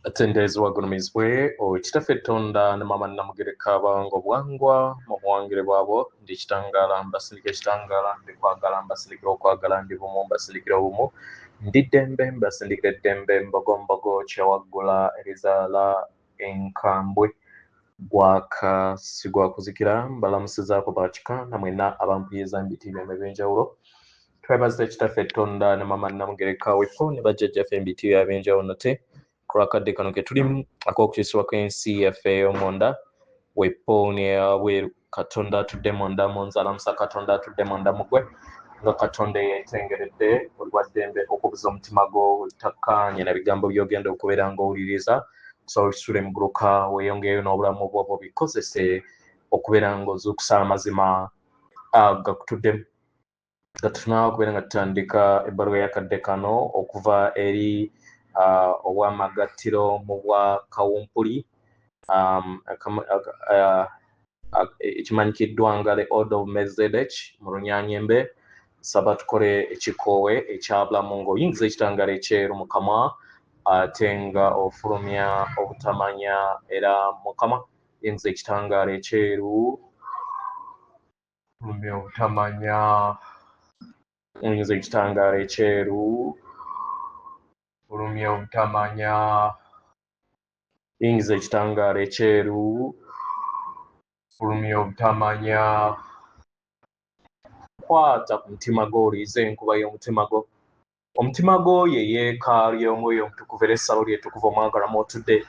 Atenderezebwa agulumizibwe Kitaffe Ttonda ne Maama Nnamugereka abawanga obuwangwa mu buwangire bwabwo. Ndi kitangaala mbasindika ekitangaala, ndi kwagala mbasindikira okwagala, ndi bumu mbasindikira obumu, ndi ddembe mbasindikira eddembe, mbogombogo kyewaggula erizaala enkambwe gwaka si gwa kuzikira. Mbalamusizaako bakika na mwenna abampuliriza mu biti byammwe eby'enjawulo. Twebaza Kitaffe Ttonda ne Maama Nnamugereka wefo ne bajjajjaffe mu biti byab'enjawulo nate ku lw'akadde kano ke tulimu ak'okukyusibwa kw'ensi yaffe ey'omunda wepo n'eyabweru. Katonda atudde munda mu nze alamusa Katonda atudde munda mu ggwe nga Katonda eyeetengeredde oli wa ddembe okubuza omutima gwo otakkaanye na bigambo by'ogenda okubeera ng'owuliriza osobola okisula emuguluka weeyongereyo n'obulamu bwo bikozese okubeera ng'ozuukusa amazima agakutuddemu. Nga tutunaawo okubeera nga tutandika ebbaluwa y'akadde kano okuva eri obwamagattiro mu bwa kawumpuli ekimanyikiddwa nga the Order of Melchizedek mu Lunyanyembe. Nsaba tukole ekikoowe ekyabulamu ng'oyingiza ekitangaala ekyeru mu kamwa ate nga ofulumya obutamanya era mu kamwa yingiza ekitangaala ekyeru fulumya obutamanya oyingiza ekitangaala ekyeru fulumya obutamanya yingiza ekitangaala ekyeru fulumya obutamanya. Kwata ku mutima gwo oliize enkuba y'omutima gwo. Omutima gwo ye yeekaalu y'Omwoyo Omutukuvu era essabo lye ettukuvu omwagalwa mw'otudde.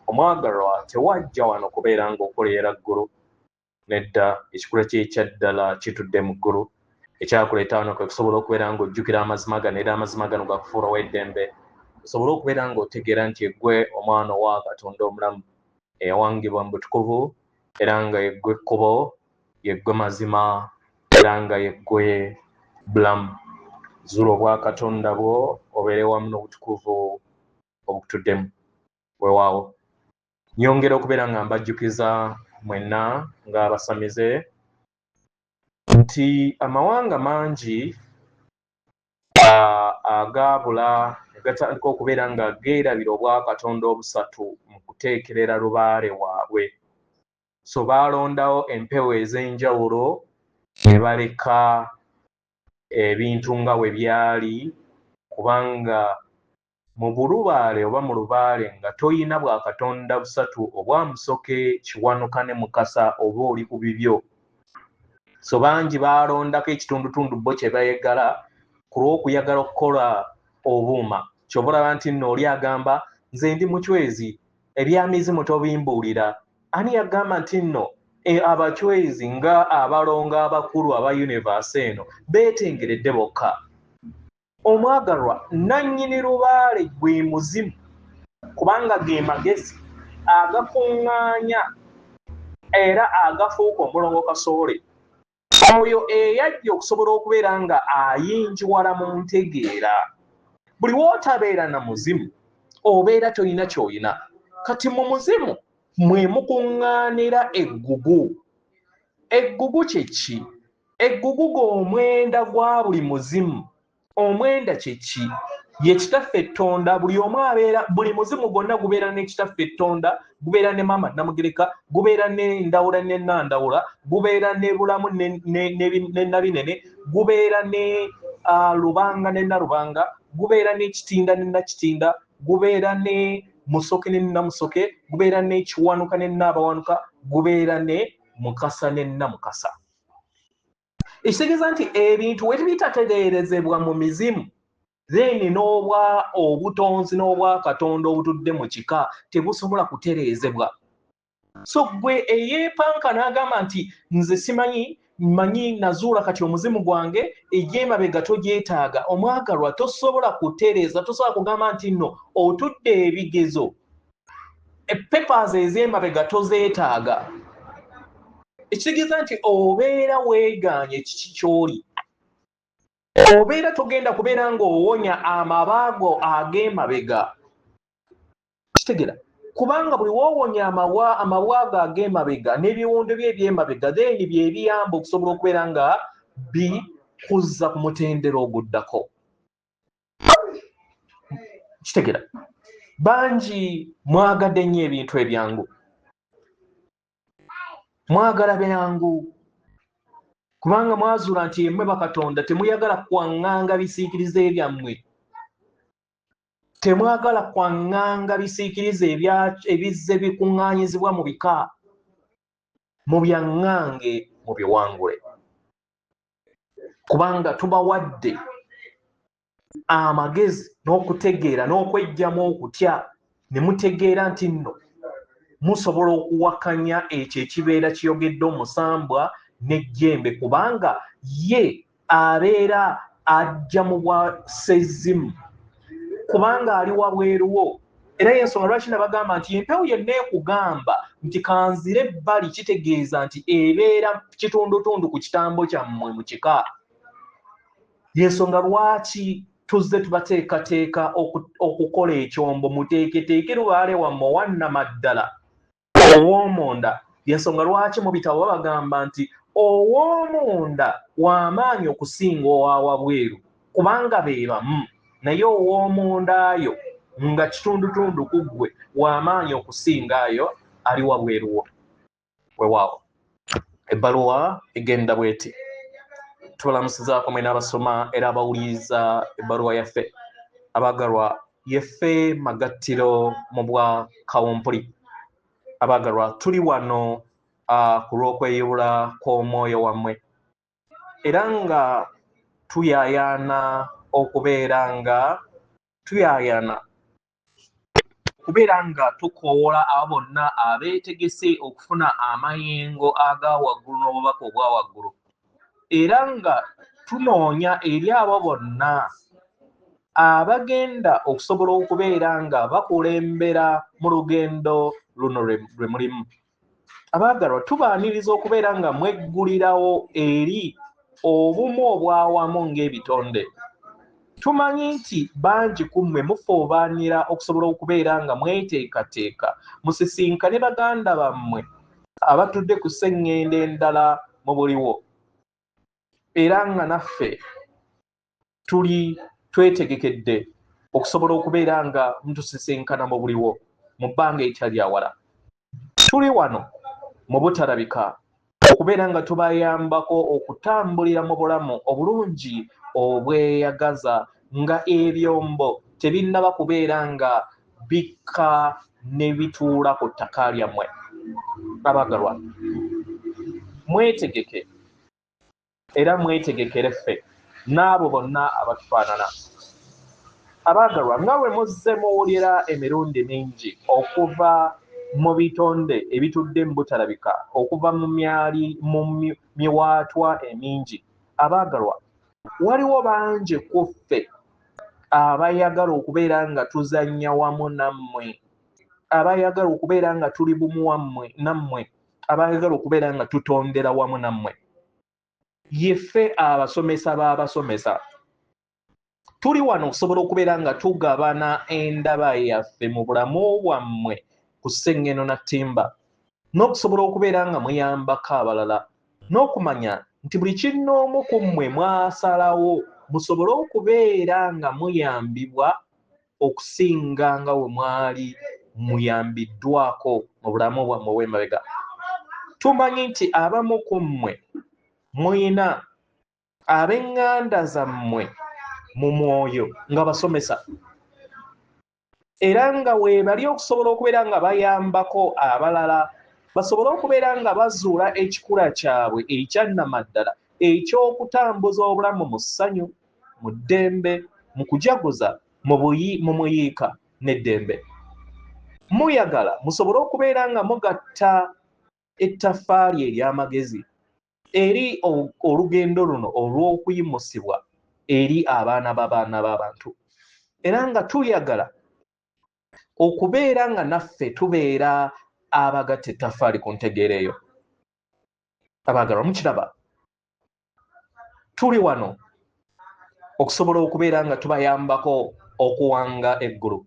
Omwagalwa tewajja wano kubeera ng'okoleera ggulu. Nedda, ekikula kye ekya ddala kitudde mu ggulu. Ekyakuleeta wano kwe kusobola okubeera ng'ojjukira amazima gano era amazima gano gakufuula ow'eddembe. Osobole okubeera ng'otegeera nti eggwe omwana owa Katonda omulamu eyawangibwa mu butukuvu era nga yeggwe kkubo, yeggwe mazima era nga yeggwe bulamu. Zuula obwakatonda bwo obeere wamu n'obutukuvu obukutuddemu. Weewaawo. Nyongera okubeera nga mbajjukiza mwenna ng'abasamize nti amawanga mangi agaabula ne gatandika okubeera nga geerabira obwakatonda obusatu mu kuteekerera lubaale waabwe. So baalondawo empewo ez'enjawulo ne baleka ebintu nga bwe byali kubanga Mu bulubaale oba mu lubaale nga toyina bwa Katonda busatu obwa Musoke, Kiwanuka ne Mukasa oba oli ku bibyo. So bangi baalondako ekitundutundu bo kye bayagala ku lw'okuyagala okukola obuuma. Ky'ova olaba nti nno oli agamba nze ndi mucwezi ebya mizimu tobimbuulira. Ani yagamba nti nno e, abacwezi nga abalongo abakulu aba universe eno beetengeredde bokka? Omwagalwa, nnannyini lubaale gwe muzimu, kubanga ge magezi agakuŋŋaanya era agafuuka omulongo kasowole. Oyo eyajja okusobola okubeera nga ayingiwala mu ntegeera. Buli w'otabeera na muzimu, obeera tolina ky'olina. Kati mu muzimu mwe mukuŋŋaanira eggugu. Eggugu kye ki? Eggugu g'omwenda gwa buli muzimu. Omwenda kye ki? Ye Kitaffe Ttonda. Buli omu abeera, buli muzimu gwonna gubeera ne Kitaffe Ttonda, gubeera ne Maama Nnamugereka, gubeera ne Ndawula ne Nandawula, gubeera ne Bulamu ne, ne, ne, ne Nabinene, gubeera ne Lubanga ne Nalubanga, gubeera ne Kitinda ne Nakitinda, gubeera ne Musoke ne Namusoke, gubeera ne Kiwanuka ne Nnaabawanuka, gubeera ne Mukasa ne Nnamukasa. Ekitegeeza nti ebintu we bitatereerezebwa mu mizimu, then n'obwa obutonzi n'obwa Katonda obutudde mu kika tebusobola kutereezebwa. So gwe eyeepanka n'agamba nti nze simanyi manyi nazuula kati omuzimu gwange egy'emabega togyetaaga. Omwagalwa tosobola kutereeza, tosobola kugamba nti nno otudde ebigezo papers ez'emabega tozeetaaga. Ekitegeeza nti obeera weegaanye kiki ky'oli, obeera togenda kubeera ng'owonya amabaago ag'emabega. Kitegera kubanga buli woowonya amabwago ag'emabega n'ebiwundu bye eby'emabega, then bye biyamba okusobola okubeera nga bikuzza ku mutendera oguddako. Kitegera Bangi mwagadde nnyo ebintu ebyangu, mwagala byangu, kubanga mwazuula nti emmwe bakatonda temuyagala kwaŋŋanga bisiikirize byammwe, temwagala kwaŋŋanga bisiikirize ebizze bikuŋŋaanyizibwa mu bika, mubyaŋŋange mubiwangule, kubanga tubawadde amagezi n'okutegeera n'okweggyamu okutya, ne mutegeera nti nno musobola okuwakanya ekyo ekibeera kiyogedde omusambwa n'ejjembe, kubanga ye abeera ajja mu bwa sezzimu, kubanga ali wabweru wo. Era y'ensonga lwaki nabagamba nti empewo yenna ekugamba nti kanzire ebbali, kitegeeza nti ebeera kitundutundu ku kitambo kyammwe mu kika. Y'ensonga lwaki tuzze tubateekateeka okukola ekyombo, muteeketeeke lubaale wammwe owannamaddala ow'omunda. Y'ensonga lwaki mu bitabo babagamba nti ow'omunda w'amaanyi okusinga owa wabweru, kubanga be bamu, naye ow'omunda ayo nga kitundutundu ku ggwe w'amaanyi okusinga ayo ali wabweru wo. Weewaawo, ebbaluwa egenda bw'eti: tubalamusizaako mwena abasoma era abawuliriza ebbaluwa yaffe. Abaagalwa, yeffe magattiro mu bwa kawumpuli. Abaagalwa, tuli wano ku lw'okweyubula kw'omwoyo wammwe, era nga tuyaayaana okubeera nga tuyaayaana okubeera nga tukowoola abo bonna abeetegese okufuna amayengo aga waggulu n'obubaka obwa waggulu, era nga tunoonya eri abo bonna abagenda okusobola okubeera nga bakulembera mu lugendo luno lwe mulimu. Abaagalwa, tubaaniriza okubeera nga mweggulirawo eri obumu obw'awamu ng'ebitonde. Tumanyi nti bangi ku mmwe mufoobaanira okusobola okubeera nga mweteekateeka musisinkane baganda bammwe abatudde ku sseŋŋendo endala mu buliwo, era nga naffe tuli twetegekedde okusobola okubeera nga mutusisinkana mu buliwo mu bbanga eritali lya wala. Tuli wano mu butalabika okubeera nga tubayambako okutambulira mu bulamu obulungi obweyagaza nga ebyombo tebinnaba kubeera nga bikka ne bituula ku ttaka lyammwe. Abagalwa, mwetegeke era mwetegekere ffe n'abo bonna abatufaanana. Abaagalwa, nga bwe muzze muwulira emirundi mingi okuva mu bitonde ebitudde mu butalabika, okuva mu myali mu miwaatwa emingi, abaagalwa, waliwo bangi ku ffe abayagala okubeera nga tuzannya wamu nammwe, abayagala okubeera nga tuli bumu wammwe nammwe, abayagala okubeera nga tutondera wamu nammwe. Yeffe abasomesa b'abasomesa tuli wano okusobola okubeera nga tugabana endaba yaffe mu bulamu bwammwe ku ssengeno na ttimba, n'okusobola okubeera nga muyambako abalala, n'okumanya nti buli kinnoomu ku mmwe mwasalawo musobole okubeera nga muyambibwa okusinga nga we mwali muyambiddwako mu bulamu bwammwe obw'emabega. Tumanyi nti abamu ku mmwe muyina ab'eŋŋanda zammwe mu mwoyo nga basomesa, era nga weebali okusobola okubeera nga bayambako abalala basobole okubeera nga bazuula ekikula kyabwe ekyannamaddala eky'okutambuza obulamu mu ssanyu, mu ddembe, mu kujaguza, mu buyi, mu muyiika n'eddembe. Muyagala musobole okubeera nga mugatta ettaffaali ery'amagezi eri olugendo luno olw'okuyimusibwa eri abaana b'abaana b'abantu, era nga tuyagala okubeera nga naffe tubeera abagatta ettaffaali ku ntegeera eyo. Abaagalwa, mukiraba, tuli wano okusobola okubeera nga tubayambako okuwanga eggulu,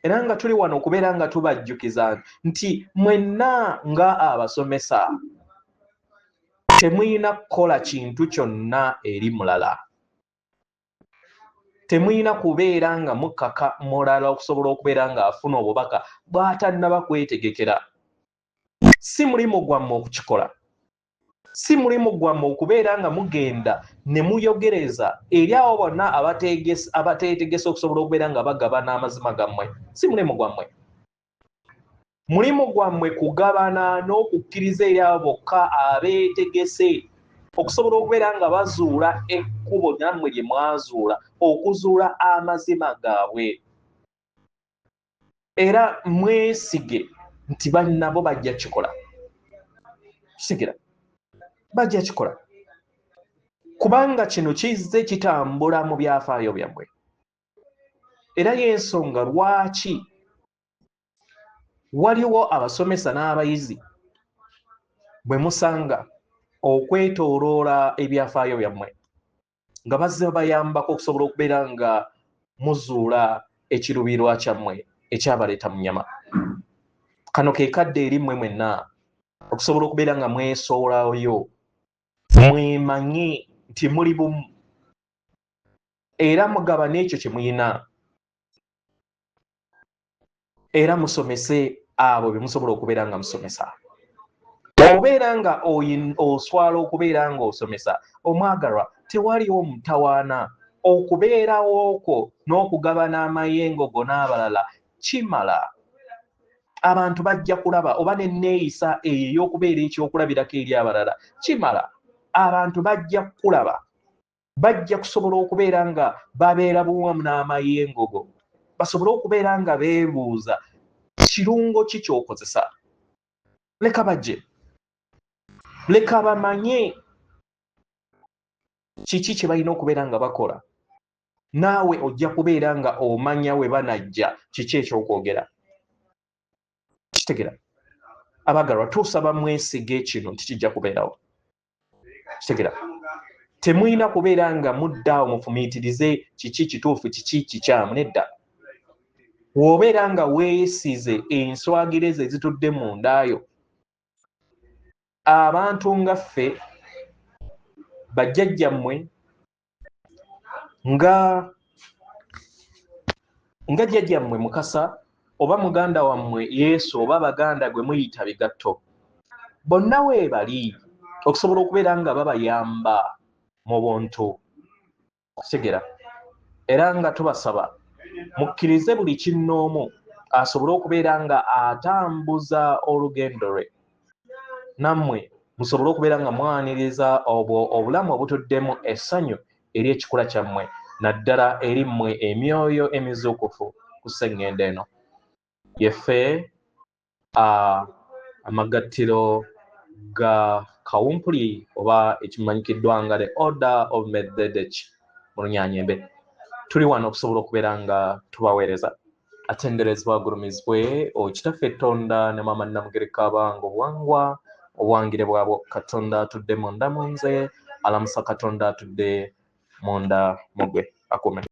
era nga tuli wano okubeera nga tubajjukiza nti mwenna nga abasomesa temulina kukola kintu kyonna eri mulala. Temulina kubeera nga mukaka mulala okusobola okubeera ng'afuna obubaka bw'atannaba kwetegekera. Si mulimu gwammwe okukikola. Si mulimu gwammwe okubeera nga mugenda ne muyogereza eri abo bonna abateetegese okusobola okubeera nga bagabana amazima gammwe. Si mulimu gwammwe. Mulimu gwammwe kugabana n'okukkiriza eri abo bokka abeetegese okusobola okubeera nga bazuula ekkubo nammwe lye mwazuula okuzuula amazima gaabwe. Era mwesige nti bannabo bajja kikola. Kisigira bajja kikola kubanga kino kizze kitambula mu byafaayo byammwe. Era y'ensonga lwaki waliwo abasomesa n'abayizi bwe musanga okwetooloola ebyafaayo byammwe nga bazze babayambako okusobola okubeera nga muzuula ekiruubirirwa kyammwe ekyabaleeta mu nnyama. Kano ke kadde eri mmwe mwenna okusobola okubeera nga mwesowolayo, mwemanye nti muli bumu era mugabane ekyo kye muyina era musomese abo be musobola okubeera nga musomesa. Obeera nga oswala okubeera nga osomesa omwagalwa, tewaliwo mutawaana. Okubeerawo kwo n'okugabana amayengo go n'abalala kimala. Abantu bajja kulaba oba n'enneeyisa eyo ey'okubeera ekyokulabirako eri abalala kimala. Abantu bajja kukulaba, bajja kusobola okubeera nga babeera buwamu n'amayengo go, basobole okubeera nga beebuuza kirungo ki ky'okozesa. Leka bajje, leka bamanye kiki kye balina okubeera nga bakola. Naawe ojja kubeera nga omanya we banajja kiki ekyokwogera. Kitegera abagalwa, tusaba mwesige kino nti kijja kubeerawo. Kitegera temulina kubeera nga muddaawo mufumiitirize kiki kituufu kiki kikyamu. Nedda, w'obeera nga weesize enswagiro ezo ezitudde mu ndaayo, abantu nga ffe bajjajjammwe nga nga jjajjammwe Mukasa oba muganda wammwe Yesu oba baganda gwe muyita bigatto, bonna weebali okusobola okubeera nga babayamba mu buntu. Kutegera era nga tubasaba mukkirize buli kinnoomu asobole okubeera nga atambuza olugendo lwe, nammwe musobole okubeera nga mwaniriza obwo obulamu obutuddemu essanyu eri ekikula kyammwe, naddala eri mmwe emyoyo emizuukufu ku sseŋŋendo eno. Yeffe amagattiro ga kawumpuli oba ekimanyikiddwa nga the Order of Melchizedek mu Lunyanyembe. Tuli wano okusobola okubeera nga tubaweereza. Atenderezebwa agulumizibwe Kitaffe Tonda ne Maama Namugereka abanga obuwangwa obuwangire bwabwo. Katonda atudde munda mu nze alamusa Katonda atudde munda mu gwe akuume.